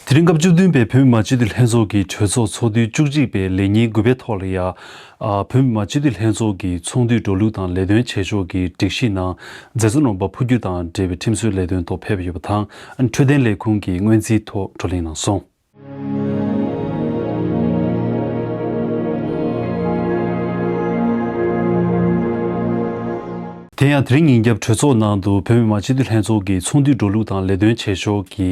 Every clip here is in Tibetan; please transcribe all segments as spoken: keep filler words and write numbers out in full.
དེ་རིང་སྐབས་བཅུ་བདུན་པའི་བོད་མི་མང་སྤྱི་འཐུས་ལྷན་ཚོགས་ཀྱི་གྲོས་ཚོགས་ཚོགས་དུས་བཅུ་གཅིག་པའི་ལས་ཉིན་དགུ་པའི་ཐོག་ལ་ཡ། ཨ། བོད་མི་མང་སྤྱི་འཐུས་ལྷན་ཚོགས་ཀྱི་ཚོགས་འདུའི་འགྲོ་ལུགས་དང་ལས་དོན་བྱེད་ཕྱོགས་ཀྱི་སྒྲིག་གཞིའི་ནང་མཛད་གཙོ་རྣམ་པ་འཕོ་འགྱུར་དང་འབྲེལ་བའི་ཁྲིམས་བཟོའི་ལས་དོན་ཐོག་ཕེབས་ཡོད་པ་དང་། འཕྲོད་བསྟེན་ལས་ཁུངས་ཀྱི་སྔོན་རྩིས་ཐོག་བགྲོ་གླེང་གནང་སོང་། དེ་ཡང་དེ་རིང་ཉིན་རྒྱབ་གྲོས་ཚོགས་ནང་དུ་བོད་མི་མང་སྤྱི་འཐུས་ལྷན་ཚོགས་ཀྱི་ཚོགས་འདུའི་འགྲོ་ལུགས་དང་ལས་དོན་བྱེད་ཕྱོགས་ཀྱི་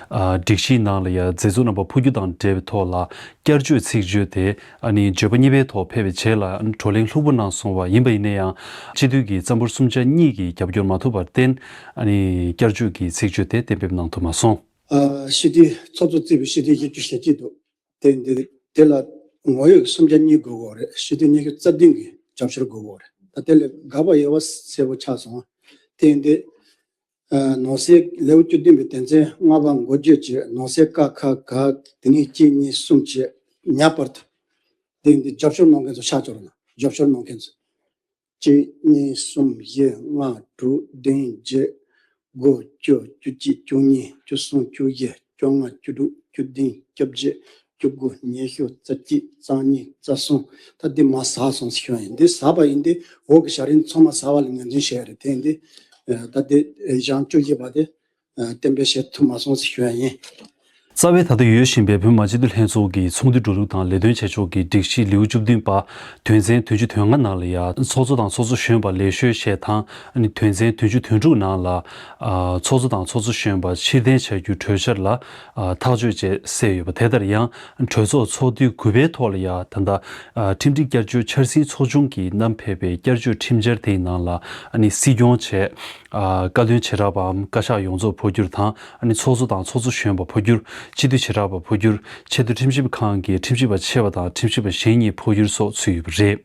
ཨ། སྒྲིག་གཞིའི་ནང་ལ་ཡང་མཛད་གཙོ་རྣམ་པ་འཕོ་འགྱུར་དང་འབྲེལ་བའི་ཐོག་ལ་བསྐྱར་བཅོས་ཚིག་བརྗོད་དེ་ཨ་ནི་བརྗོད་པ་གཉིས་པའི་ཐོག་ཕེབས་པའི་རྗེས་ལ་ཨ་ནི་བགྲོ་གླེང་ལྷུག་པོ་གནང་སོང་བ་ཡིན་པ་ཡིན་ན་ཡང་སྤྱི་འཐུས་ཀྱི་རྩ་འབོར་གསུམ་ཆ་གཉིས་ཀྱིས་རྒྱབ་སྐྱོར་མ་ཐུབ་པར་བརྟེན་ཨ་ནི་བསྐྱར་བཅོས་ཀྱི་ཚིག་བརྗོད་དེ་གཏན་འབེབས་གནང་ཐུབ་མ་སོང་། ཨ། སྤྱི་འཐུས་ཚོགས་གཙོ་བརྩིས་པའི་སྤྱི་འཐུས་བཞི་བཅུ་ཞེ་གཅིག་འདུག་དེ་འདི་དེ་ལ་ངོ་ཡོད་གསུམ་ཆ་གཉིས་དགོས་ཀྱི་རེད། སྤྱི་འཐུས་ཉི་ཤུ་རྩ་བདུན་གྱི་རྒྱབ་སྐྱོར་དགོས་ཀྱི་རེད། ད་དེ་ལས་འགལ་བ་ཡོད་པ་གསལ་པོ་ཆགས་སོང་། དེ་འདི་ཨ། ནང་གསེས་ལེའུ་བཅུ་བདུན་པའི་དོན་ཚན་ལྔ་པ་འགོ་བརྗོད་ཀྱི་ནང་གསེས་ཀ་ཁ་ག་དེ་ནས་གཅིག་གཉིས་གསུམ་བཅས་ངེས་པར་དུ་དེ་འདི་རྒྱབ་སྐྱོར་གནང་མཁན་ཚོ་ཆ་འཇོག་རོགས་གནང་། རྒྱབ་སྐྱོར་གནང་མཁན་ཚོ། གཅིག་གཉིས་གསུམ་བཞི་ལྔ་དྲུག་བདུན་བརྒྱད་དགུ་བཅུ་བཅུ་གཅིག་བཅུ་གཉིས་བཅུ་གསུམ་བཅུ་བཞི་བཅོ་ལྔ་བཅུ་དྲུག་བཅུ་བདུན་བཅོ་བརྒྱད་བཅུ་དགུ་ཉི་ཤུ་རྩ་གཅིག་རྩ་གཉིས་རྩ་གསུམ། ད་འདི་མར་ཟག་སོང་ཟེར་ཞུ་ཡ་ཡིན། འདི་ཟག་པ་ཡིན་ཏེ་འོག་གི་བྱ་རིམ་ཚང་མ་ཟག་པ་ལ་ངོས་འཛིན་བྱས་རེད། དེ་ཡིན་ཏེ་ད་འདི་གཞུང་བཅུ་བཞི་པ་དེ་གཏན་འབེབས་བྱེད་ཐུབ་མ་སོང་ཟེར་ཞུ་ཡ་ཡིན། རྩ་བའི་ད་ལྟ་ཡོད་བཞིན་པའི་བོད་མི་མང་སྤྱི་འཐུས་ལྷན་ཚོགས་ཀྱི་ཚོགས་འདུའི་འགྲོ་ལུགས་དང་ལས་དོན་བྱེད་ཕྱོགས་ཀྱི་སྒྲིག་གཞི་ལེའུ་བཅུ་བདུན་པ་དོན་ཚན་བདུན་ཅུ་དོན་ལྔ་ནང་ལ་ཡང་ཚོགས་གཙོ་དང་ཚོགས་གཙོ་གཞོན་པ་ལས་བྱོལ་བྱེད་དང་། ཨ་ནི་དོན་ཚན་བདུན་ཅུ་དོན་དྲུག་ནང་ལ་ཨ། ཚོགས་གཙོ་དང་ཚོགས་གཙོ་གཞོན་པ་ཕྱིར་འཐེན་བྱ་རྒྱུའི་གྲོས་འཆར་ལ་ཨ། ཐག་གཅོད་བཅས་གསལ་ཡོད་པ། དེ་ལྟར་ཡང་གྲོས་ཚོགས་ཚོགས་དུས་དགུ་པའི་ཐོག་ལ་ཡང་ད་ལྟ་ཨ། ཁྲིམས་སྒྲིག་བསྐྱར་བཅོས་འཆར་ཟིན་ཚོགས་ཆུང་གིས་བསྣམས་ཕེབས་པའི་བསྐྱར་བཅོས་ཁྲིམས་འཆར་དེའི་ནང་ལ་ཨ་ནི་སྲིད་སྐྱོང་བྱས། ཨ། བཀའ་བློན་བྱེ་བྲག་པའམ་བཀའ་ཤག་ཡོངས་རྫོགས་འཕོ་འགྱུར་དང་། ཨ་ནི་ཚོགས་གཙོ་དང་ཚོགས་གཙོ་གཞོན་པ་འཕོ་འགྱུར། སྤྱི་འཐུས་བྱེ་བྲག་པ་འཕོ་འགྱུར། ཆེས་མཐོའི་ཁྲིམས་ཞིབ་ཁང་གི་ཁྲིམས་ཞིབ་པ་ཆེ་བ་དང་ཁྲིམས་ཞིབ་པ་གཞན་གཉིས་འཕོ་འགྱུར་སོགས་ཚུད་ཡོད་པ་རེད།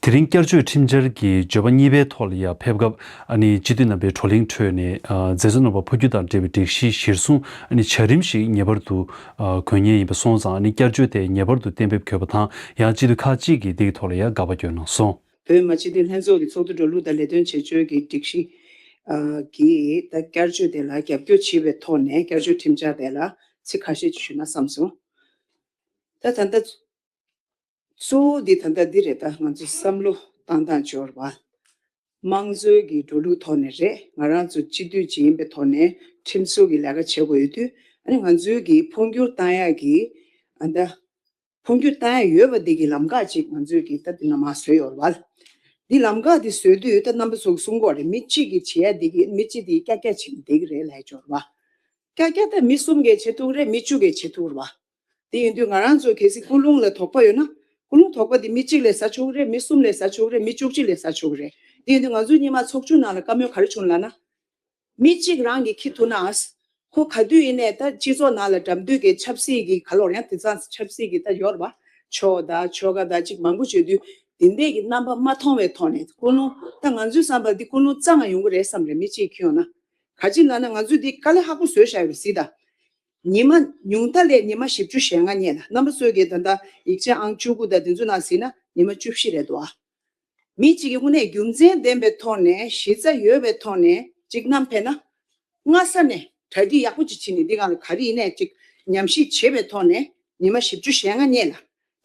དེ་རིང་བསྐྱར་བཅོས་ཁྲིམས་འཆར་གྱི་བརྗོད་པ་གཉིས་པའི་ཐོག་ལ་ཡང་ཕེབས་སྐབས་ཨ་ནི་སྤྱི་འཐུས་རྣམ་པའི་བགྲོ་གླེང་ཁྲོད་ནས་ཨ། མཛད་གཙོ་རྣམ་པ་འཕོ་འགྱུར་དང་འབྲེལ་བའི་སྒྲིག་གཞི་གཞིར་བཟུང་ཨ་ནི་བྱ་རིམ་ཞིག་ངེས་པར་དུ་ཨ། དགོས་ངེས་ཡིན་པ་སོང་ཙང་ཨ་ནི་བསྐྱར་བཅོས་དེ་ངེས་པར་དུ་གཏན་འབེབས་དགོས་པ་དང་། ཡང་སྤྱི་འཐུས་ཁག་ཅིག་གིས་འདི་གི་ཐོག་ལ་ཡང་དགག་པ་བསྐྱོན་གནང་སོང་། བོད་མི་མང་སྤྱི་འཐུས་ལྷན་ཚོགས་ཀྱི་ཚོགས་འདུ་འགྲོ་ལུགས་དང་ལས་དོན་བྱེད་ཕྱོགས་ཀྱི་སྒྲིག་གཞི་ཨ། གི་ད་བསྐྱར་བཅོས་དེ་ལ་རྒྱབ་སྐྱོར་བྱེད་པའི་ཐོག་ནས་བསྐྱར་བཅོས་ཁྲིམས་འཆར་དེ་ལ་ཚིག་ཁ་ཤས་ཅིག་ཞུས་ན་བསམ་སོང་། ད་ད་ལྟ་གཙོ་བོ་འདི་ད་ལྟ་འདི་རེད། ད་ང་ཚོ་བསམ་བློ་བཏང་སྟངས་འབྱོར་བ། དམངས་གཙོའི་གི་འགྲོ་ལུགས་ཐོག་ནས་རེད། ང་རང་ཚོ་སྤྱི་འཐུས་ཅིག་ཡིན་པའི་ཐོག་ནས་ཁྲིམས་བཟོ་གི་ལས་ཀ་བྱེད་དགོས་ཡོད་དུས། ཨ་ནི་ང་ཚོའི་གི་འཕོ་འགྱུར་བཏང་ཡག་གི་ཨ་ད་འཕོ་འགྱུར་བཏང་ཡག་ཡོད་པ་འདི་གི་ལམ་ཁ་ཅིག་ང་ཚོའི་གི་ད་འདི་ནང་མར་བཟོས་ཡོད་རེད་བ། འདི་ལམ་ཁ་འདི་བཟོས་དུས་ད་རྣམ་པ་ཚོ་གིས་གསུང་གི་ཡོད་རེད། མི་གཅིག་གིས་བྱེད་ཡག་འདི་གི་མི་གཅིག་འདི་ཀྱག་ཀྱག་བྱེད་ནས་བསྡད་ཀྱི་རེད་ལབ་ཡག་འབྱོར་བ། ཀྱག་ཀྱག་ད་མི་གསུམ་གིས་བྱེད་ཐུབ་ཀྱི་རེད། མི་བཅུ་གིས་བྱེད་ཐུབ་ཀྱི་རེད་བ། དེ་ཡིན་དུས་ང་རང་ཚོ་གལ་སྲིད་ཀུན་སློང་ལ་དོགས་པ་ཡོད་ན། ཀུན་སློང་དོགས་པ་དེ་མི་གཅིག་ལས་ཟ་ཆོག་གི་རེད། མི་གསུམ་ལས་ཟ་ཆོག་གི་རེད། མི་བཅུ་གཅིག་ལས་ཟ་ཆོག་གི་རེད། དེ་ཡིན་དུས་ང་ཚོའི་སྔོན་མ་ཚོགས་ཆུང་ནང་ལ་བཀའ་མོལ་ག་རེ་བྱུང་ལབ་ན། མི་གཅིག་རང་གིས་འཁྱེར་ཐུབ་ན། ཁོ་ག་དུས་ཡིན་ནའི་ད་སྤྱི་ཚོགས་ནང་ལ་འགྲམ་དུས་ཀྱི་ཆབ་སྲིད་ཀྱི་ག་ལོར་ཡང་དེང་སང་ཆབ་སྲིད་ཀྱི་ད་ཡོད་རེད་བ། ཆོལ་དང་ཆོལ་ཁ་དང་ཅིག་མང་པོ་བྱེད་དུས། དེ་འདྲས་ཀྱི་རྣམ་པ་མ་མཐོང་བའི་ཐོག་ནས་ཀུན་སློང་། ད་ང་ཚོའི་བསམ་པ་འདི་ཀུན་སློང་གཙང་མ་ཡོང་གི་རེད་བསམ་རེད། མི་གཅིག་འཁྱེར་ཡོང་ན། ག་ཅི་ལབ་ན་ང་ཚོས་འདི་དཀའ་ལས་ཁག་པོ་བཟོས་བཞག་ཡོད་རེད་ཟེར་ད། ཉི་མ་ཉུང་མཐའ་ལས་ཉི་མ་བཞི་བཅུ་ཞེ་ལྔ་རྙེད་ལ། རྣམ་པ་ཚོས་ཀྱིས་ད་ལྟ་ཡིག་ཆ་ཨང་བཅུ་དགུ་དང་དེ་ཚོ་ནང་གཟིགས་ན་ཉི་མ་བཅུ་བཞི་རེད་འདུག་ཨ། མི་གཅིག་གིས་དངོས་གནས་རྒྱུ་མཚན་ལྡན་པའི་ཐོག་ནས། གཞི་རྩ་ཡོད་པའི་ཐོག་ནས་ཅིག་བསྣམས་ཕེབས་ན། སྔ་ས་ནས་གྲ་སྒྲིག་ཡག་པོ་ཅིག་བྱས་ནས་འདི་སྒང་ལ་ག་རེ་ཡིན་ནའི་ཅིག་ཉམས་ཞིབ་བྱས་པའི་ཐོག་ནས་ཉི་མ་བཞི་བཅུ་ཞེ་ལྔ་རྙེད་ལ།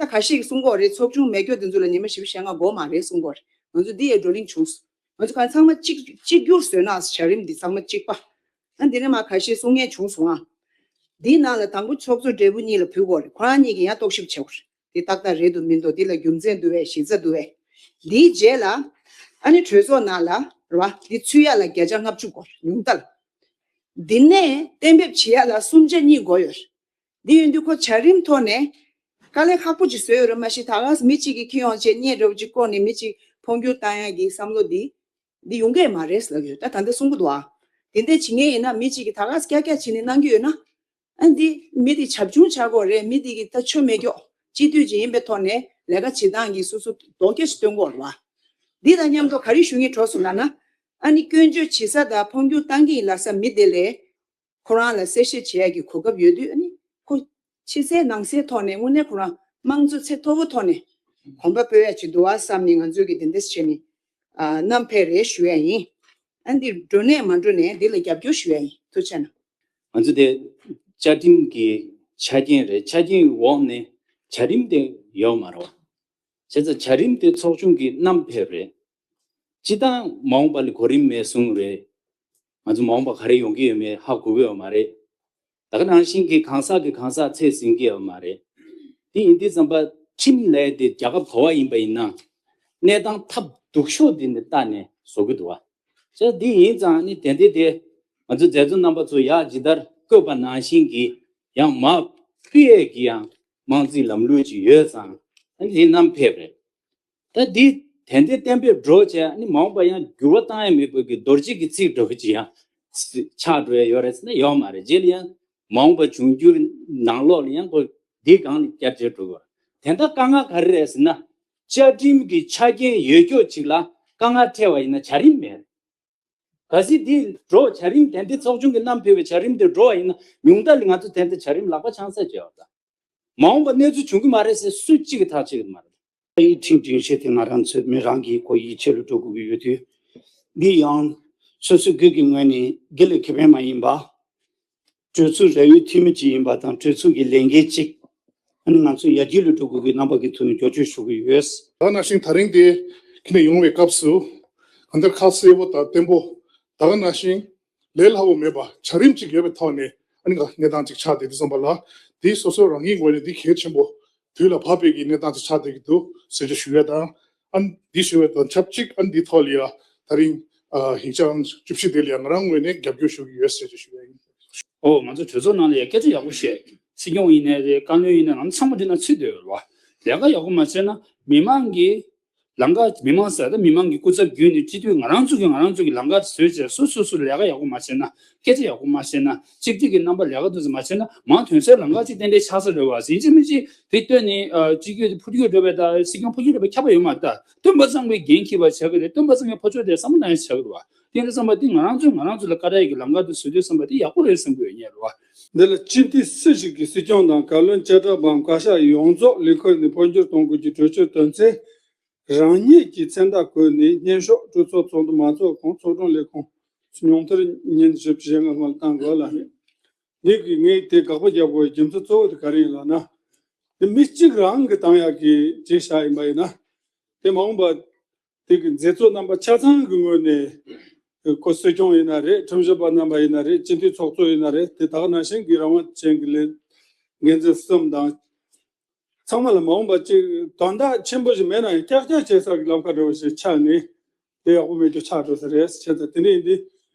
ད་ཁ་ཤས་ཀྱིས་གསུང་གི་ཡོད་རེད། ཚོགས་ཆུང་མེད་རྒྱུ་དེ་ཚོ་ལ་ཉི་མ་བཞི་བཅུ་ཞེ་ལྔ་དགོས་མ་རེད་གསུང་གི་ཡོད་རེད། ང་ཚོ་འདི་ཡི་བགྲོ་གླེང་བྱུང་སོང་། ང་ཚོ་གང་ཚང་མ་གཅིག་གཅིག་གྱུར་བཟོས་ན་བྱ་རིམ་འདི་ཚང་མ་གཅིག་པ། ཨ་འདི་ནས་མར་ཁ་ཤས་གསུང་མཁན་བྱུང་སོང་ཨ། འདིའི་ནང་ལ་དང་པོ་ཚོགས་གཙོ་སྦྲེལ་པོ་གཉིས་ལ་ཕུལ་དགོས་རེད། ཁོ་རང་གཉིས་ཀྱིས་ཡང་རྟོག་ཞིབ་བྱེད་དགོས་རེད། འདི་ཏག་ཏག་རེད་འདུག་མི་འདུག་འདི་ལ་རྒྱུ་མཚན་འདུག་བས། གཞི་རྩ་འདུག་བས། འདིའི་རྗེས་ལ་ཨ་ནི་གྲོས་ཚོགས་ནང་ལ་རེད་བ། འདི་ཚུད་ཡག་ལ་བརྒྱ་ཆ་ལྔ་བཅུ་དགོས་རེད་ཉུང་མཐའ་ལ། འདི་ནས་གཏན་འབེབས་བྱེད་ཡག་ལ་གསུམ་ཆ་གཉིས་དགོས་ཡོད་རེད། འདི་ཡིན་དུས་ཁོ་བྱ་རིམ་ཐོག་ནས་དཀའ་ལས་ཁག་པོ་ཅིག་བཟོས་ཡོད་རེད། མ་གཞི་ད་ག་མི་གཅིག་གིས་འཁྱེར་ཡོང་བྱས་བརྙན་འདྲ་བོ་ཅིག་བསྐོར་ནས་མི་གཅིག་འཕོ་འགྱུར་བཏང་ཡག་གི་བསམ་བློ་འདི། འདི་ཡོང་གི་མ་རེད་ལབ་ཡོད། ད་ད་ལྟ་གསུང་གི་འདུག་ཨ། དེ་འདྲ་བྱེད་མཁན་ཡིན་ན་མི་གཅིག་གིས་ད་ག་ཀྱག་ཀྱག་བྱས་ནས་གནང་གི་ཡོད་ན། ཨ་འདི་མི་དེ་བྱབ་ཆུང་ཆགས་ཀྱི་ཡོད་རེད། མི་དེ་གིས་ད་ཆོ་མེད་ཀྱོག་སྤྱི་འཐུས་ཅིག་ཡིན་པའི་ཐོག་ནས་ལས་ཀ་བྱེད་སྟངས་ཀྱི་སོ་སོ་ལྡོག་སྐྱ་ཞིག་སྟོན་གྱི་ཡོད་རེད་བ། འདི་དང་མཉམ་དུ་ག་རེ་ཞུ་སྙིང་བྲོ་སོང་ལབ་ན། ཨ་ནི་སྐྱོན་བརྗོད་བྱེད་ས་དང་འཕོ་འགྱུར་བཏང་གི་ཡིན་ལབ་ས་མི་དེ་ལས། ཁོ་རང་ལ་གསལ་བཤད་བྱེད་ཡག་གི་གོ་སྐབས་ཡོད་དུས། ཨ་ནི་ཁོ་ཕྱི་གསལ་ནང་གསལ་ཐོག་ནས་དངོས་གནས་ཁོ་རང་དམངས་གཙོ་ཚད་མཐོ་པོ་ཐོག་ནས་གོམ་པ་སྤོ་ཡག་ཅིག་འདུག་ཨ་བསམ་ནས་ང་ཚོས་ཀྱི་དེ་འདྲ་བྱས་ནས་ཨ་བསྣམས་ཕེབས་རེད་ཞུ་ཡག་ཡིན། ཨ་འདི་འགྲོ་ནས་མ་འགྲོ་ནས་འདི་ལ་རྒྱབ་སྐྱོར་ཞུ་ཡག་ཡིན། ཐུགས་རྗེ་གནང་། ང་ཚོ་དེ་ བཅའ་ཁྲིམས་ཀྱི་ཆ་རྐྱེན་རེད། ཆ་རྐྱེན་འོག་ནས་བྱ་རིམ་དེ་ཡོད་མ་རེད་བ། བྱས་ཙང་བྱ་རིམ་དེ་ཚོགས་ཆུང་གིས་བསྣམས་ཕེབས་རེད། སྤྱིར་བཏང་མ་འོངས་པ་ལ་གོ་རིམ་མེད་གསུངས་རེད། ང་ཚོ་མ་འོངས་པ་ག་རེ་ཡོང་གི་ཡོད་མེད་ཧ་གོ་གི་ཡོད་མ་རེད། ད་ག་ནང་བཞིན་གྱི་གང་ཟག་གི་གང་ཟག་ཚད་ཟིན་གྱི་ཡོད་མ་རེད། དེ་ཡིན་དུས་ཙམ་པ་ཁྲིམས་ལས་དེ་རྒྱལ་ཁབ་ག་བ་ཡིན་པ་ཡིན་ན། གནས་སྟངས་ཐབས་སྡུག་ཤོས་དེ་ནས་བལྟས་ནས་བཟོ་གི་འདུག་བ། བྱས་འདི་ཡིན་ཙང་ནི་དེ་འདི་དེ་ང་ཚོ་མཛད་གཙོ་རྣམ་པ་ཚོ་ཡག་ཇི་ལྟར་བསྐོས་པ་ནང་བཞིན་གྱི་ཡང་མར་ཕུད་ཡས་ཀྱི་ཡང་དམངས་རྩིས་ལམ་ལུགས་ཅིག་ཡོད་ཙང་ཨ་ནི་དེ་བསྣམས་ཕེབས་རེད། ད་འདི་དེ་འདི་གཏན་འབེབས་འགྲོ་བྱས་ཨ་ནི་མ་འོངས་པ་ཡང་འགྱུར་བ་བཏང་ཡས་མེད་པའི་གི་རྡོ་རྗེ་གི་རྩིས་འགྲོ་གི་ཅིག་ཡང་ཆགས་འགྲོ་ཡས་ཡོད་རེད་ཟེར་ན་ཡོད་མ་རེད། རྗེས་ལ་ཡང་མ་འོངས་པ་འབྱུང་འགྱུར་ནང་ལོགས་ལ་ཡང་ཁོ་འདི་སྒང་ལ་བསྐྱར་བཅོས་འགྲོ་གི་ཡོད་རེད། དེ་འདྲ་དཀའ་ངལ་ག་རེ་རེད་ཟེར་ན། བཅའ་ཁྲིམས་ཀྱི་ཆ་རྐྱེན་ཡོད་ཀྱོག་ཅིག་ལ་དཀའ་ངལ་འཕྲད་པ་ཡིན་ན་བྱ་རིམ་མེད། གལ་སྲིད་འདི་འགྲོ་བྱ་རིམ་དེ་འདི་ཚོགས་ཆུང་གིས་བསྣམས་ཕེབས་པའི་བྱ་རིམ་དེ་འགྲོ་བ་ཡིན་ན་ཉུང་མཐའ་ལ་ང་ཚོ་དེ་འདི་བྱ་རིམ་ལག་པ་འཆང་ས་བྱེད་པ་དང་། མ་འོངས་པ་གནས་ཚུལ་བྱུང་གི་མ་རེད་ཟེར་སུ་གཅིག་གིས་ཐག་བཅད་ཀྱི་མ་རེད། ཨི་ཁྲིམས་སྒྲིག་གཞི་དེ་ང་རང་ཚོས་མི་རང་གིས་ཁོ་ཡིད་ཆེས་ལ་འགྲོ་དགོས་ཀྱི་ཡོད་དུས། འདི་ཡང་སོ་སོའི་སྒེར་གྱི་ངོས་ནས་སྒེར་ལ་ཁེ་ཕན་མ་ཡིན་པ། གྲོས་ཚོགས་ར་བའི་འཐུས་མི་གཅིག་ཡིན་པ་དང་གྲོས་ཚོགས་ཀྱི་ལས་འགན་གཅིག་ཨ་ནི་ང་ཚོ་ཡར་རྒྱས་ལ་འགྲོ་དགོས་ཀྱི་རྣམ་པ་གི་ཐོག་ནས་བསྐྱར་བཅོས་ཞུ་གི་ཡོད། ད་ནང་བཞིན་ད་རིང་དེ་ཁྱེད་ནས་ཡོང་བའི་སྐབས་སུ་གང་ལྟར་ཁ་གསལ་པོ་དང་བརྟན་པོ་ད་ག་ནང་བཞིན་ལས་སླ་པོ་མེད་པ་བྱ་རིམ་གཅིག་ཡོད་པའི་ཐོག་ནས་ཨ་ནི་གནས་སྟངས་གཅིག་ཆགས་བསྡད་དུས་ཙམ་པ་ལ་དེ་སོ་སོ་རང་ཉིད་ངོས་ནས་དེ་གལ་ཆེན་པོ་དུས་ལ་བབ་པའི་གི་གནས་སྟངས་གཅིག་ཆགས་བསྡད་ཀྱི་འདུག་ཟེར་ཅིག་ཞུ་ཡས་དང་། ཨ་ནི་འདི་ཞུ་བའི་དང་ཆབས་ཅིག་ཨ་ནི་འདི་ཐོག་ལ་ཡ་ད་རིང་ཨ་ཡིག་ཆ་བཅུ་བཞི་དེ་ལ་ཡ་ང་རང་ངོས་ནས་རྒྱབ་སྐྱོར་ཞུ་གི་ཡོད་ཟེར་ཅིག་ཞུ་ཡ་ཡིན། ཨོ་ང་ཚོ་གྲོས་ཚོགས་ནང་ལ་ཡ་སྐད་ཆ་ཡག་པོ་བཤད། སྲིད་སྐྱོང་ཡིན་ནའི་རེད། བཀའ་བློན་ཡིན་ནའི་ང་ཚོ་ཚང་མ་འདི་ན་ཚུད་བསྡད་ཡོད་རེད་བ། ལས་ཀ་ཡག་པོ་མ་བྱས་ན་མི་མང་གི་ལམ་ཁ་མི་མང་ཟེར་ད་མི་མང་གི་སྐུ་ཚབ་བརྒྱུད་ནས་སྤྱི་འཐུས་ང་རང་ཚོ་གི་ང་རང་ཚོ་གི་ལམ་ཁ་བཟོས་བྱས་སོ་སོ་སོ་ལས་ཀ་ཡག་པོ་མ་བྱས་ན་སྐད་ཆ་ཡག་པོ་མ་བཤད་ན་གཅིག་སྒྲིལ་གྱི་རྣམ་པ་ལས་ཀ་དེ་ཚོ་མ་བྱས་ན་མང་ཐོན་སའི་ལམ་ཁ་ཅིག་ཏན་ཏན་ཆགས་ས་རེད་བ། ཡིན་གཅིག་མིན་གཅིག་དེ་བསྟོད་ནས་ཨ་སྤྱི་འཐུས་དེ་འཕུར་སྐྱོད་འགྲོ་བའི་ད་སྲིད་སྐྱོང་འཕུར་སྐྱོད་འགྲོ་བའི་ཁྱབ་པ་ཡོད་མ་རེད། ད་སྟོན་པ་ཚང་མས་འགན་འཁྱེར་བ་བྱ་གི་རེད། སྟོན་པ་ཚང་མས་ཕར་ཕྱོགས་དེ་བསམ་བློ་གཏོང་ཡ་བྱ་གི་རེད་བ། དེ་འདྲ་བསམ་པ་དེ་ང་རང་ཚོས་ང་རང་ཚོ་ལ་བཀའ་རྒྱ་ཡི་གི་ལམ་ཁ་དེ་བཟོ་དུས་བསམ་པ་དེ་ཡག་པོ་རེད་བསམ་གི་ཡོད་ངེས་རེད་བ། འདི་ལ་སྤྱི་འཐུས་སུ་ཞིག་གིས་སྲིད་སྐྱོང་དང་བཀའ་བློན་བཅས་གྲྭ་བམ་བཀའ་ཤག་ཡོངས་རྫོགས་ལས་ཁུར་ནས་འཕོ་འགྱུར་གཏོང་དགོས་ཀྱི་གྲོས་ཆོད་བཏོན་ཚེ། རང་ཉིད་ཀྱི་མཚན་རྟགས་བཀོད་ནས་སྙན་ཤོག་གྲོས་ཚོགས་ཚོགས་འདུ་མ་ཚོགས་གོང་ཚོགས་དྲུང་ལས་ཁུངས་སུ་ཉུང་མཐར་ཉིན་བཞི་བཅུ་ཞེ་ལྔ་སྔོན་ལ་བཏང་དགོས་ལ། འདི་གི་ངས་དེ་དགག་པ་རྒྱག་དགོས་པའི་རྒྱུ་མཚན་གཙོ་བོ་དེ་ག་རེ་ཡིན་ལབ་ན། དེ་མི་གཅིག་རང་གིས་བཏང་ཡག་གི་བྱས་བཞག་ཡིན་པ་ཡིན་ན། དེ་མ་འོངས་པ། དེ་གི་མཛད་གཙོ་རྣམ་པ་ཆ་ཚང་གི་ངོས་ནས་ཁོ་སྲིད་སྐྱོང་ཡིན་ན་རེད། ཁྲིམས་ཞིབ་པ་རྣམ་པ་ཡིན་ན་རེད། སྤྱི་འཐུས་ཚོགས་གཙོ་ཡིན་ན་རེད། དེ་དག་ནང་བཞིན་གྱི་རང་དབང་ཅན་གྱི་ལས་འགན་འཛིན་གསུམ་དང་། ཚང་མ་ལ་མ་འོངས་པ་ཅིག་དོན་དག་ཆེན་པོ་ཞིག་མེད་ན་ཡང་ཀྱག་ཀྱག་བྱེད་ས་གི་ལམ་ཁ་འདྲ་བོ་ཞིག་ཆགས་ནས་དེ་ཡག་པོ་མེད་རྒྱུ་ཆགས་འགྲོ་ས་རེད། བྱས་ཙང་དེ་འདྲ་ཡིན་དུས་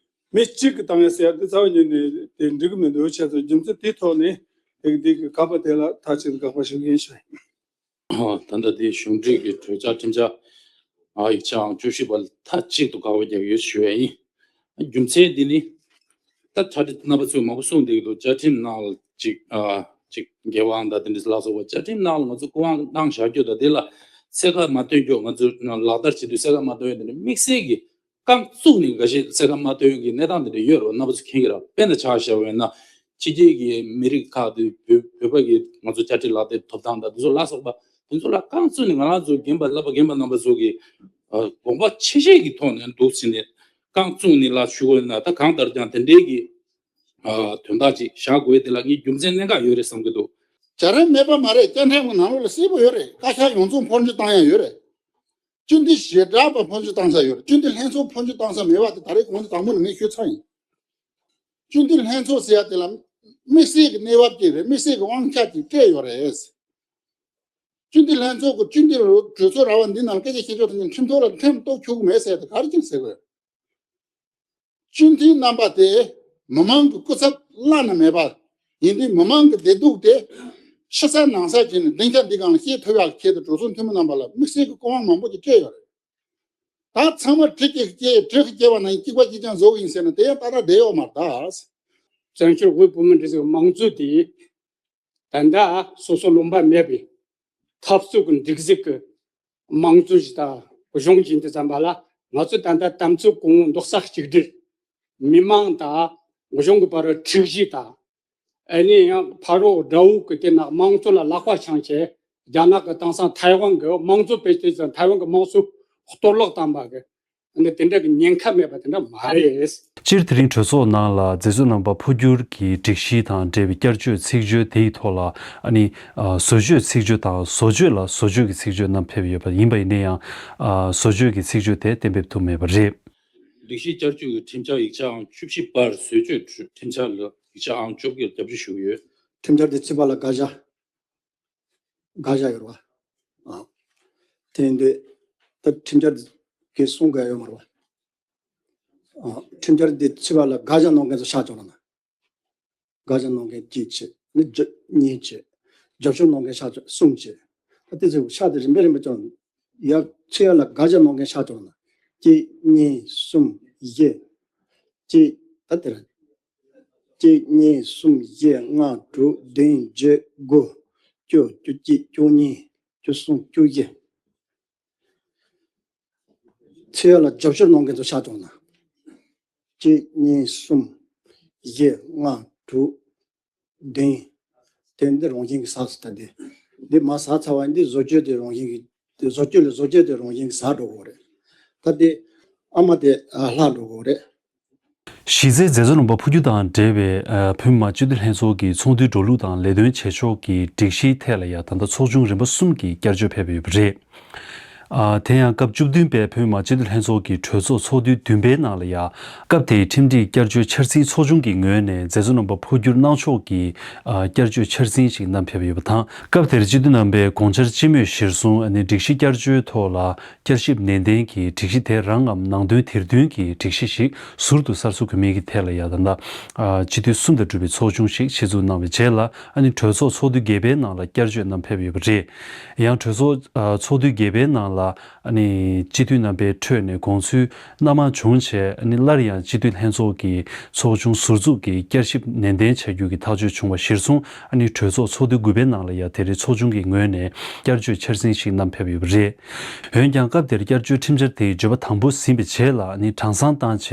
མི་གཅིག་གིས་བཏང་ཡ་ཟེར་ཡ་དེ་རྩ་བ་ཉིད་ནས་དེ་འགྲིག་གི་མི་འདུག་བྱས་ཙང་རྒྱུ་མཚན་དེའི་ཐོག་ནས་དེ་གི་དེ་གི་དགག་པ་དེ་ལ་མཐའ་གཅིག་ཏུ་དགག་པ་ཞུ་གི་ཡིན་ཞུ། ད་ལྟ་དེ་གཞུང་འབྲེལ་གྱི་གྲོས་འཆར་ཁྲིམས་འཆར་ཨ་ཡིག་ཆའང་བཅུ་བཞི་པ་ལ་མཐའ་གཅིག་ཏུ་དགག་པ་རྒྱག་ཡོད་ཞུ་ཡ་ཡིན། རྒྱུ་མཚན་འདི་ནི་ད་གྲ་སྒྲིག་རྣམ་པ་ཚོས་མང་པོ་གསུངས་བསྡད་ཀྱི་འདུག་བཅའ་ཁྲིམས་ནང་ལ་ཅིག་ཨ་ཅིག་འགལ་བའང་དང་དེ་འདྲ་ལ་སོགས་པ་བཅའ་ཁྲིམས་ནང་ལ་ང་ཚོ་སྐུ་དབང་བཏང་བཞག་རྒྱུ་དང་དེ་ལ་ཚད་བཀག་མ་བཏོན་རྒྱུ། ང་ཚོ་ལག་བསྟར་བྱེད་དུས་ཚད་བཀག་མ་བཏོན་ཡ་དེ་འདྲ་དམིགས་བསལ་གྱི་རྐང་བཙུགས་ནས་འགའ་ཤས་ཚད་བཀག་མ་བཏོན་གྱི་གནས་སྟངས་དེ་འདྲ་ཡོད་རེད། རྣམ་པ་ཚོ་མཁྱེན་གྱི་རེད། དཔེར་ན་ཆ་བཞག་པ་ཡིན་ན་ཕྱི་རྒྱལ་གྱི་མི་རིགས་ཁག་དེ་བོད་བོད་པ་གི་ང་ཚོ་བཅའ་ཁྲིམས་ལག་དེབ་ཐོབ་ཐང་དང་དེ་ཚོ་ལ་སོགས་པ་དེ་ཚོ་ལ་རྐང་བཙུགས་ནས་ང་རང་ཚོ་རྒན་པ་བསླབ་པ་རྒན་པ་རྣམ་པ་ཚོ་གི་ཨ་དགོངས་པ་ཆེ་བཞེས་ཀྱི་ཐོག་ནས་འདུག་ཟེར་ནས་རྐང་བཙུགས་ནས་ལ་ཞུ་དགོས་ན་ད་གང་ལྟར་ཀྱང་དེ་འདྲའི་གི་ཨ་དོན་དག་ཅིག་བཞག་དགོས་དེ་ལ་ངས་རྒྱུ་མཚན་གནད་འགག་ཡོད་རེད་བསམ་གྱི་འདུག་བྱ་རིམ་མེད་པ་མ་རེད། བཅའ་ཁྲིམས་ཀྱི་ནང་ལོགས་ལ་གསལ་པོ་ཡོད་རེད། བཀའ་ཤག་ཡོངས་རྫོགས་འཕོ་འགྱུར་བཏང་ཡ་ཡོད་རེད། སྤྱི་འཐུས་ཞལ་གྲངས་པ་འཕོ་འགྱུར་བཏང་ས་ཡོད་རེད། སྤྱི་འཐུས་ལྷན་ཚོགས་འཕོ་འགྱུར་བཏང་ས་མེད་པ་དེ་ད་རེས་གོང་དུ་དང་པོ་ནས་ངས་ཞུས་ཚར་ཡིན། སྤྱི་འཐུས་ལྷན་ཚོགས་ཟེར་ཡ་དེ་ལ་དམིགས་བསལ་གྱི་གནས་བབ་ཅིག་རེད། དམིགས་བསལ་གྱི་དབང་ཆ་ཅིག་སྤྲད་ཡོད་རེད། སྤྱི་འཐུས་ལྷན་ཚོགས་ཀྱི་སྤྱི་འཐུས་གྲོས་ཚོགས་ར་བ་འདི་ནང་སྐད་ཆ་བཤད་ཕྱོགས་དེ་ཉིད་ཁྲིམས་ཐོག་ལ་ཁྲིམས་གཏོགས་ཆོག་གི་མེད་ཟེར་ཡ་དེ་ག་རེ་ཅིག་ཟེར་དགོས། སྤྱི་འཐུས་རྣམ་པ་དེ་མི་མང་གི་སྐུ་ཚབ་བླ་ན་མེད་པ་ཡིན་དུས་མི་མང་གི་བདེ་སྡུག་དེ་ཕྱི་གསལ་ནང་གསལ་བྱས་ནས་སྡིངས་ཆ་འདི་སྒང་ལ་བཤད་ཐུབ་ཡག་ཆེད་དུ་གྲོས་ཚོགས་འཐུས་མི་རྣམ་པ་ལ་དམིགས་བསལ་གྱི་སྐུ་དབང་མང་པོ་ཞིག་སྤྲད་ཡོད་རེད། ད་ཚང་མ་གྲི་གིས་བཀྱེ་གྲི་གིས་བཀྱེ་བ་ནང་གཅིག་པ་གཅིག་རྐྱང་བཟོ་གི་ཡིན་ཟེར་ན་དེ་ཡང་ཏག་ཏག་བསྡད་ཡོད་མ་རེད་ད། བཙན་བྱོལ་དབུས་བོད་མི་འདི་ཚོའི་མང་གཙོ་དེ་ད་ལྟ་སོ་སོ་ལུང་པ་མེད་པའི་འཐབ་རྩོད་ཀྱི་འགྲིག་གཟིགས་ཀྱི་མང་གཙོ་ཞིག་དང་གཞུང་ཞིག་ཡིན་དུས་ཙམ་པ་ལ་ང་ཚོ་ད་ལྟ་དམ་ཚིག་གོང་འོག་རྡོག་རྩ་གཅིག་སྒྲིལ། མི་མང་དང་གཞུང་གི་བར་འཁྲུག་གཞི་དང་། ཨ་ནི་ཡང་ཕ་རོལ་དགྲ་བོ་གི་དེ་ནང་དམངས་གཙོ་ལ་ལག་པ་འཆང་བྱས་རྒྱ་ནག་གི་དེང་སང་ཐའེ་ཝན་གི་དམངས་གཙོ་སྤེལ་དུས་ཙམ་ཐའེ་ཝན་གི་དམངས་གཙོ་གཏོར་བརླག་བཏང་པ་གི་ ཨ་ནི་དེ་འདྲ་གི་ཉེན་ཁ་མེད་པ་དེ་འདྲ་མ་རེད། སྤྱིར་དེ་རིང་གྲོས་ཚོགས་ནང་ལ་མཛད་གཙོ་རྣམ་པ་འཕོ་འགྱུར་གྱི་སྒྲིག་གཞི་དང་འབྲེལ་བའི་བསྐྱར་བཅོས་ཚིག་བརྗོད་དེའི་ཐོག་ལ་ཨ་ནི་བཟོ་བཅོས་ཚིག་བརྗོད་དང་བཟོ་བཅོས་ལ་བཟོ་བཅོས་ཀྱི་ཚིག་བརྗོད་རྣམས་ཕེབས་ཡོད་པ་ཡིན་པ་ཡིན་ན་ཡང་། བཟོ་བཅོས་ཀྱི་ཚིག་བརྗོད་དེ་གཏན་འབེབས་ཐུབ་མེད་པ་རེད། སྒྲིག་གཞི་བསྐྱར་བཅོས་ཀྱི་ཁྲིམས་འཆར་ཡིག་ཆ་ཨང་བཅུ་བཞི་པར་བཟོ་བཅོས་ཁྲིམས་འཆར་ལ་ཡིག་ཆ་ཨང་བཅོ་བརྒྱད་རྒྱབ་སྐྱོར་ཞུ་གི་ཡོད། ཁྲིམས་འཆར་དེ་ཚིག་པ་ལ་དགག་བྱ། དགག་བྱ་ཡོད་རེད་བ། ཨ། དེ་ཡིན་དུས། ད་ཁྲིམས་འཆར་གྱི་གསུང་གི་ཡོད་མ་རེད་བ། ཨ། ཁྲིམས་འཆར་འདི་ཕྱི་པ་ལ་དགག་བྱ་གནང་མཁན་ཚོ་ཤག་བཅོ་ལ་ན། དགག་བྱ་གནང་མཁན་གཅིག་བྱས། ནི་བརྒྱ་གཉིས་བྱས། རྒྱབ་སྐྱོར་གནང་མཁན་ཤག་བཅོ་གསུམ་བྱས། ད་དེ་ཚོ་ཤག་དེ་རིམ་པས་རིམ་པས་བཅོ་ལ་ན། ཡ་ཕྱི་ཡ་ལ་དགག་བྱ་གནང་མཁན་ཤག་བཅོ་ལ་ན། གཅིག་གཉིས་གསུམ་བཞི། གཅིག་ད་དེ་ར། གཅིག་གཉིས་གསུམ་བཞི་ལྔ་དྲུག་བདུན་བརྒྱད་དགུ། བཅུ་བཅུ་གཅིག་བཅུ་གཉིས། བཅུ་གསུམ་བཅུ་བཞི། ཚེ་ཡ་ལ་རྒྱབ་སྐྱོར་གནང་མཁན་ཚོ་ཤག་བཅོ་ན། གཅིག་གཉིས་གསུམ། བཞི་ལྔ་དྲུག་བདུན། དེ་འདི་རང་བཞིན་གྱི་ཟག་སུ་ད་དེ། འདི་མ་ཟག་ཚར་བ་འདི་བཟོ་བཅོས་དེ་རང་བཞིན་གྱི། དེ་བཟོ་བཅོས་ལས་བཟོ་བཅོས་དེ་རང་བཞིན་གྱི་ཟག་འགྲོ་གི་རེད། ད་དེ་ཨ་མ་དེ་ལྷག་འགྲོ་གི་རེད། གཞི་རྩའི་མཛད་གཙོ་རྣམ་པ་འཕོ་འགྱུར་དང་འབྲེལ་བའི་བོད་མི་མང་སྤྱི་འཐུས་ལྷན་ཚོགས་ཀྱི་ཚོགས་འདུའི་འགྲོ་ལུགས་དང་ལས་དོན་བྱེད་ཕྱོགས་ཀྱི་སྒྲིག་གཞིའི་ཐད་ལ་ཡང་ད་ལྟ་ཚོགས་ཆུང་རིམ་པ་གསུམ་གྱི་བསྐྱར་བཅོས་ཕེབས་ཡོད་པ་རེད། དེ་ཡང་སྐབས་བཅུ་བདུན་པའི་བོད་མི་མང་སྤྱི་འཐུས་ལྷན་ཚོགས་ཀྱི་གྲོས་ཚོགས་ཚོགས་དུས་བདུན་པའི་ནང་ལ་ཡང་སྐབས་དེའི་ཁྲིམས་སྒྲིག་བསྐྱར་བཅོས་འཆར་ཟིན་ཚོགས་ཆུང་གི་ངོས་ནས་མཛད་གཙོ་རྣམ་པ་འཕོ་འགྱུར་གནང་ཕྱོགས་ཀྱི་བསྐྱར་བཅོས་འཆར་ཟིན་ཞིག་བསྣམས་ཕེབས་ཡོད་པ་དང་། སྐབས་དེར་སྤྱི་འཐུས་རྣམ་པས་དགོངས་འཆར་སྤྱི་མོས་གཞིར་བཟུང་ཨ་ནི་སྒྲིག་གཞི་བསྐྱར་བཅོས་ཐོག་ལ་བསྐྱར་ཞིབ་ནན་ཏན་གྱིས་སྒྲིག་གཞི་དེ་རང་ངམ་ནང་དོན་དེར་མཐུན་གྱི་སྒྲིག་གཞི་ཞིག་ཟུར་དུ་གསར་བཟོ་དགོས་མིན་གྱི་ཐད་ལ་ཡང་ད་ལྟ་སྤྱི་འཐུས་གསུམ་དང་གྲུབ་པའི་ཚོགས་ཆུང་ཞིག་ཆེད་འཛུགས་གནང་བའི་རྗེས་ལ་ཨ་ནི་གྲོས་ཚོགས་ཚོགས་དུས་བརྒྱད་པའི་ནང་ལ་བསྐྱར་བཅོས་རྣམས་ཕེབས་ཡོད་པ་རེད། ཡང་གྲོས་ཚོགས་ཚོགས་དུས་བརྒྱད་པའི་ནང་ལ་ཨ་ནི་སྤྱི་འཐུས་རྣམ་པའི་ཁྲོད་ནས་དགོངས་ཚུལ་སྣ་མང་བྱུང་བྱས་ཨ་ནི་སླར་ཡང་སྤྱི་འཐུས་ལྷན་ཚོགས་ཀྱི་ཚོགས་ཆུང་ཟུར་འཛུགས་ཀྱིས་བསྐྱར་ཞིབ་ནན་ཏན་བྱ་རྒྱུ་གི་ཐག་གཅོད་བྱུང་བ་གཞིར་བཟུང་ཨ་ནི་གྲོས་ཚོགས་ཚོགས་དུས་དགུ་པའི་ནང་ལ་ཡང་དེ་རིང་ཚོགས་ཆུང་གི་ངོས་ནས་བསྐྱར་བཅོས་འཆར་ཟིན་ཞིག་བསྣམས་ཕེབས་ཡོད་པ་རེད། འོན་ཀྱང་སྐབས་དེར་བསྐྱར་བཅོས་ཁྲིམས་འཆར་དེའི་བརྗོད་པ་དང་པོ་ཟིན་པའི་རྗེས་ལ་ཨ་ནི་གྲངས་བསང་བཏང་བྱས་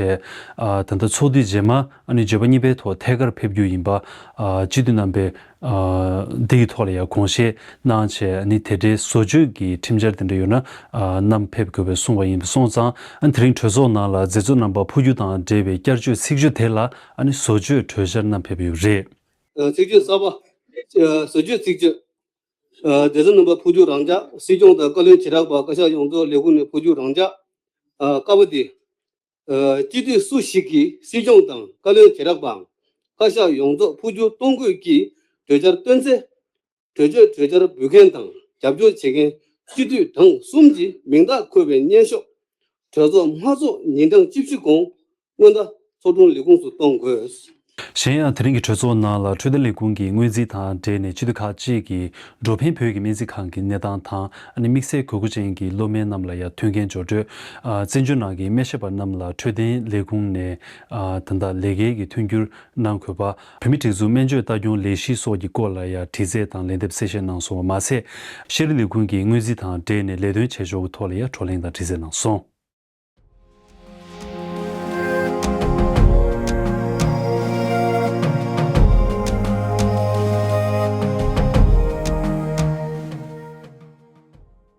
ཨ་ད་ལྟ་ཚོགས་དུས་རྗེས་མ་ཨ་ནི་བརྗོད་པ་གཉིས་པའི་ཐོག་ཐད་ཀར་ཕེབས་རྒྱུ་ཡིན་པ་ཨ་སྤྱི་འཐུས་རྣམ་པས་ཨ་འདིའི་ཐོག་ལ་ཡང་དགོངས་བཞེས་གནང་བྱས་ཨ་ནི་དེ་འབྲེལ་བཟོ་བཅོས་ཀྱི་ཁྲིམས་འཆར་དེ་འདྲ་ཡོད་ན་ཨ་བསྣམས་ཕེབས་དགོས་པའི་གསུངས་པ་ཡིན་པ་སོང་ཙང་ཨ་ནི་དེ་རིང་གྲོས་ཚོགས་ནང་ལ་མཛད་གཙོ་རྣམ་པ་འཕོ་འགྱུར་དང་འབྲེལ་བའི་བསྐྱར་བཅོས་ཚིག་བརྗོད་དེ་ལ་ཨ་ནི་བཟོ་བཅོས་གྲོས་འཆར་བསྣམས་ཕེབས་ཡོད་པ་རེད། ཚིག་བརྗོད་གསར་པ། བཟོ་བཅོས་ཚིག་བརྗོད། མཛད་གཙོ་རྣམ་པ་འཕོ་འགྱུར་རང་འཇགས། སྲིད་སྐྱོང་དང་བཀའ་བློན་བྱེ་བྲག་པ་བཀའ་ཤག་ཡོངས་རྫོགས་ལས་ཁུངས་ནས་འཕོ་འགྱུར་རང་འཇགས། ཀ་བ་འདི། སྤྱི་འཐུས་སུ་ཞིག་གིས་སྲིད་སྐྱོང་དང་བཀའ་བློན་བྱེ་བྲག་པའམ་བཀའ་ཤག་ཡོངས་རྫོགས་འཕོ་འགྱུར་གཏོང་དགོས་ཀྱི་གྲོས་འཆར་བཏོན་ཚེ། གྲོས་ཆོད་གྲོས་འཆར་འབུལ་མཁན་དང་རྒྱབ་སྐྱོར་བྱེད་མཁན་སྤྱི་འཐུས་གྲངས་གསུམ་གྱི་མིང་རྟགས་འཁོད་པའི་སྙན་ཤོག་གྲོས་ཚོགས་མ་ཚོགས་ཉིན་གྲངས་བཅུ་བཞི་གོང་སྔོན་བརྡ་ཚོགས་དྲུང་ལས་ཁུངས་སུ་གཏོང་དགོས། གཞན་ཡང་དེ་རིང་གི་གྲོས་ཚོགས་ནང་ལ་འཕྲོད་བསྟེན་ལས་ཁུངས་ཀྱི་སྔོན་རྩིས་དང་འབྲེལ་ནས་སྤྱི་འཐུས་ཁག་ཅིག་གིས་འགྲོ་ཕན་བོད་ཀྱི་སྨན་རྩིས་ཁང་གི་གནས་སྟངས་དང་ཨ་ནི་དམིགས་བསལ་དགོས་མཁོ་ཅན་གྱི་སློབ་མའི་རྣམས་ལ་ཡང་མཐུན་རྐྱེན་སྦྱོར་སྤྲོད། བཙན་བྱོལ་ནང་གི་སྨན་ཞབས་པ་རྣམས་ལ་འཕྲོད་བསྟེན་ལས་ཁུངས་ནས་ད་ལྟ་ལས་ཀའི་གི་མཐུན་འགྱུར་གནང་དགོས་པ། བོད་མིའི་སྒྲིག་འཛུགས་སྨན་བཅོས་ལྟ་སྐྱོང་ལས་གཞི་སོགས་ཀྱི་སྐོར་ལ་ཡང་དྲི་རྩད་དང་ལན་འདེབས་གསལ་བཤད་གནང་སོང་བ་མ་ཟད། ཤེས་རིག་ལས་ཁུངས་ཀྱི་སྔོན་རྩིས་དང་འབྲེལ་ནས་ལས་དོན་བྱེད་ཕྱོགས་ཀྱི་ཐོག་ལ་ཡང་བགྲོ་གླེང་དང་དྲི་རྩད་གནང་སོང་།